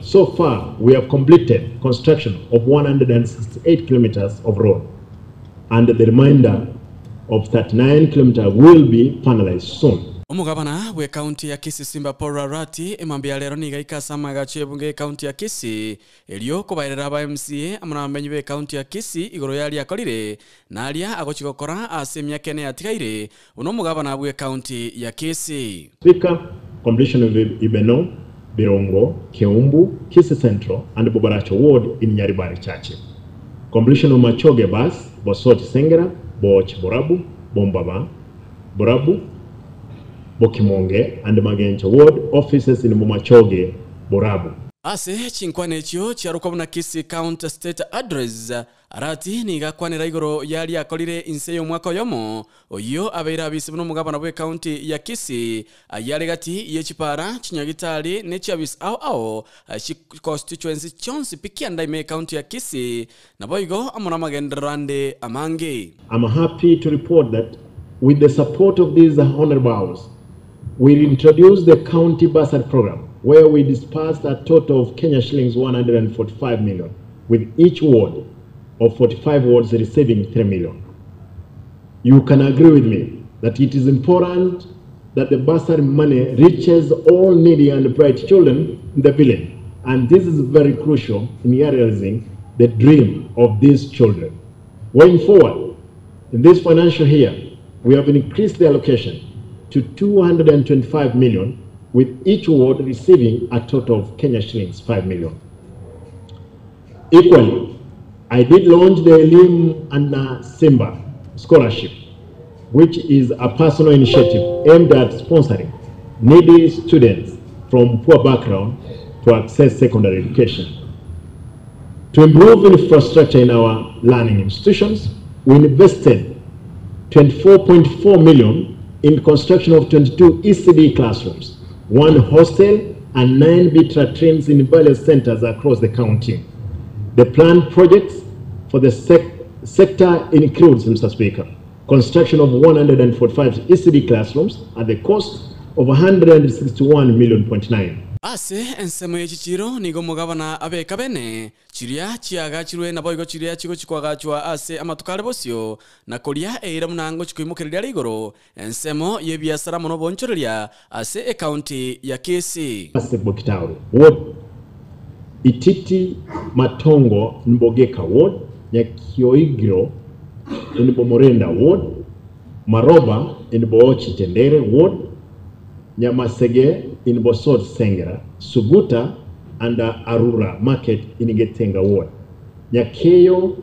So far we have completed construction of 168 kilometres of road and the remainder of 39 kilometres will be finalised soon. Omogabana bw'ekaunti ya Kisii Simba Paul Arati emambia ya rero nigo aike ase amagacho y'ebunge y'ekaunti ya Kisii erio kobaerera aba MCA amo nabamenyi b'ekaunti ya Kisii igoro y'aria akorire na aria agochia gokora ase emiaka ene yatigaire buna omogabana bw'ekaunti ya Kisii. Speaker, completion of Ibeno, Birongo, Keumbu, Kisii Central and Bobaracho Ward in Nyaribari Chache. Completion of Machoge Bus, Bosoti Sengera, Booch Borabu, Bombaba, Borabu, Bokimonge and Magencho Ward offices in Bomachoge, Borabu. Ase chinkwana echio chiarokwa buna Kisii County State Address, Arati nigo akwanera igoro y'aria akorire inse y'omwaka oyomo, oyio abeire abisi buna omogabana bw'ecounty ya Kisii, ayio are gati ye chipara, chinyagitari ne chiabisi ao ao chi constituency chionsi pi kianda ime y'ecounty ya Kisii, naboigo amo namagenderero ande amange. I'm happy to report that with the support of this Honourable House, we introduced the County Bursary Program where we disbursed a total of Kenya shillings 145 million with each ward of 45 wards receiving 3 million. You can agree with me that it is important that the bursary money reaches all needy and bright children in the village, and this is very crucial in realizing the dream of these children. Going forward, in this financial year, we have increased the allocation to 225 million, with each ward receiving a total of Kenya shillings 5 million. Equally, I did launch the Elimu Ana Simba Scholarship, which is a personal initiative aimed at sponsoring needy students from poor background to access secondary education. To improve infrastructure in our learning institutions, we invested 24.4 million in construction of 22 ECD classrooms, one hostel, and 9 bitra trains in various centers across the county. The planned projects for the sector includes, Mr. Speaker, construction of 145 ECD classrooms at the cost of 161 million point nine. Ase ensemo ye chichiiro nigo omogabana abeka bene chiria chiagachirwe naboigo chiria chigochia koagachwa ase amatuko are bosio, na koria eira buna ngochia koimokereria are igoro ensemo y'ebiasara mono oboonchoreria ase ecounty ya Kisii. Ase Bokitaru Ward, Ititi Matongo Mbogeka Ward, Nyakioigiro in Bomorenda Ward, Maroba in Boochi Tendere Ward, Nyamasege in Bosot Sengera, Suguta and Arura Market in Getenga Ward, Nyakeyo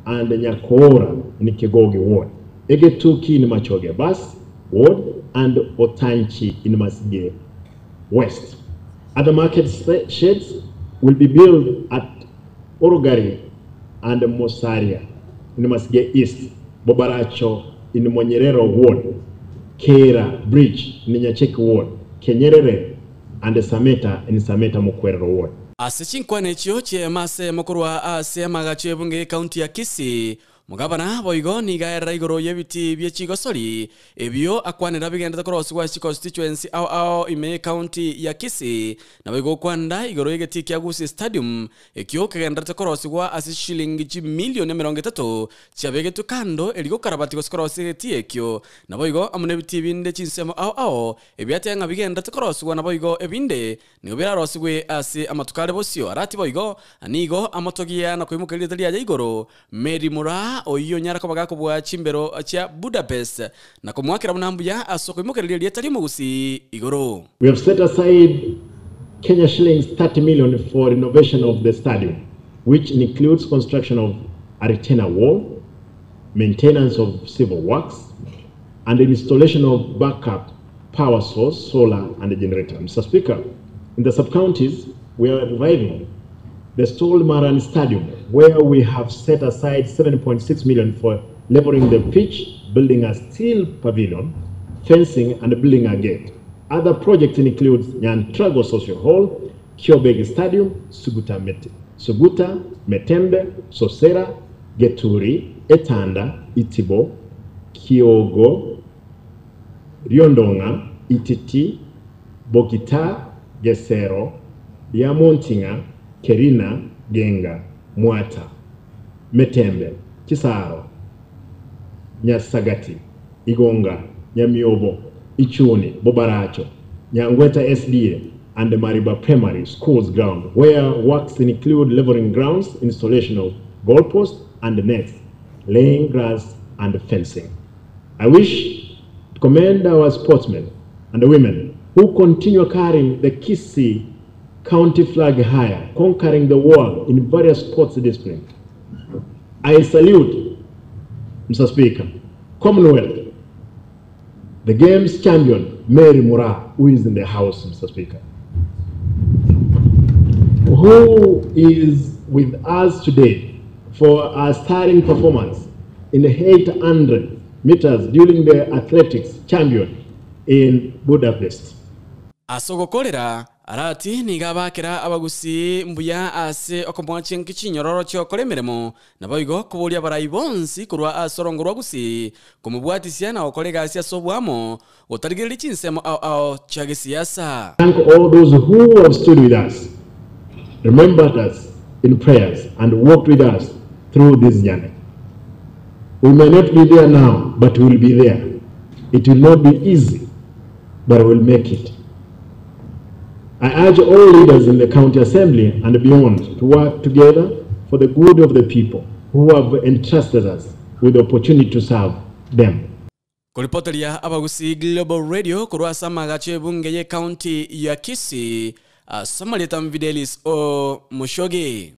and Nyakoora in Kegogi Ward, Egetuki in Machoge Bus Ward, and Otanchi in Masige West. Other market sheds will be built at Orugari and Mosaria in Masige East, Bobaracho in Monyerero Ward, Kera Bridge in Nyacheki Ward, Kenyerere and Sameta in Sameta Mukwerero Ward. Ase chinkwana echio chi'eema ase mokorwa ase amagacho y'ebunge y'ecounty ya Kisii, Omogabana boigo nigo aerera igoro y'ebiti bie chigosori, ebio akwanera bigenderete korosigwa ase chiconstituency ao ao ime y'ecounty ya Kisii, naboigo okwanda igoro y'egetii kia Gusii Stadium ekio kegenderete korosigwa ase chishilingi chimilioni 30 chiabegetwe kando erio gokarabati gose korosia egetii ekio, naboigo amo nebitii binde chinsemo ao ao ebiateba ng'a bigenderete korosigwa naboigo ebinde Nigo birarosigwe ase amatuko are bosio. Arati boigo, nigo amotogia na koimoka erieta riaye igoro, Mary Moraa, oyio onyare koba gakobua chimbero chia Budapest, na komoakera buna mbuya ase okoimokereria erieta ri'omogusii igoro. We have set aside Kenya shillings 30 million for renovation of the stadium, which includes construction of a retainer wall, maintenance of civil works, and installation of backup power source, solar and generator. Mr. Speaker, in the sub-counties, we are reviving the Stol Maran Stadium, where we have set aside 7.6 million for leveling the pitch, building a steel pavilion, fencing and building a gate. Other projects include Nyantrago Social Hall, Kiobeg Stadium, Suguta, Met Suguta, Metembe, Sosera, Geturi, Etanda, Itibo, Kiogo, Riondong'a, Ititi, Bogita, Gesero, Riamonting'a, Kerina, Genga, Mwata, Metembe, Chisaro, Nyasagati, Igonga, Nyamiobo, Ichuni, Bobaracho, Nyangweta SDA, and the Mariba Primary Schools ground, where works include leveling grounds, installation of goalposts and nets, laying grass and fencing. I wish to commend our sportsmen and women who continue carrying the Kisii County flag higher, conquering the world in various sports disciplines. I salute, Mr. Speaker, Commonwealth, the Games champion, Mary Moraa, who is in the house, Mr. Speaker, who is with us today for a starring performance in the 800 meters during the athletics champion in Budapest. Ase ogokorera Arati niga abakera abagusii mbuya ase okomoa chinki chinyororo chi'ogokora emeremo, naboigo koboria abarai bonsi korwa ase orongo rwa Gusii komobwatisia na gokora egasi ase oboamo, gotarigereria chinsemo ao ao chia gesiasa. Thank all those who have stood with us, remembered us in prayers and walked with us through this journey. We may not be there now, but we will be there. It will not be easy, but we will make it. I urge all leaders in the county assembly and beyond to work together for the good of the people who have entrusted us with the opportunity to serve them. Koripoteria Abagusii Global Radio korwa ase amagacho y'ebunge y'ecounty ya Kisii, ase amarieta Mvidelis O. Mushogi.